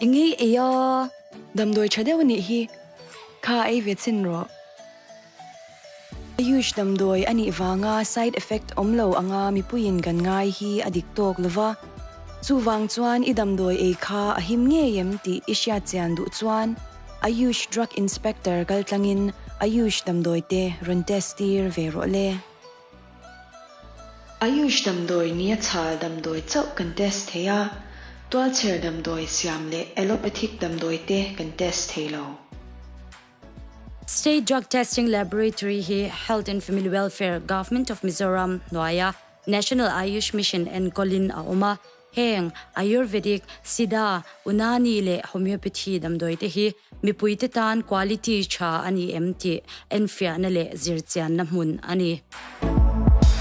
I ngei ei a. Damdawi tha deuh a nih hi. Kha ei ve chhin rawh. Ayush damdawi a nih vanga side effect awm lo anga mipuiin kan ngai hi a dik tawk lo va. Chuvang chuan i damdawi ei kha a him ngei em tih i hriat chian duh chuan Ayush Drug Inspector kaltlangin Ayush damdawi te rawn test tir ve rawh le. Ayush damdawi nia chhal damdawi chauh kan test thei a, tualchher damdawi siam leh allopathic damdawi te kan test thei lo. State Drug Testing Laboratory hi Health and Family Welfare, Government of Mizoram hnuaia National Ayush Mission enkawlin a awm a. Heng Ayurvedic, Siddha, Unani leh Homeopathy damdawi te hi mipuite tan quality tha a ni em tih enfiahna leh zirchianna hmun a ni.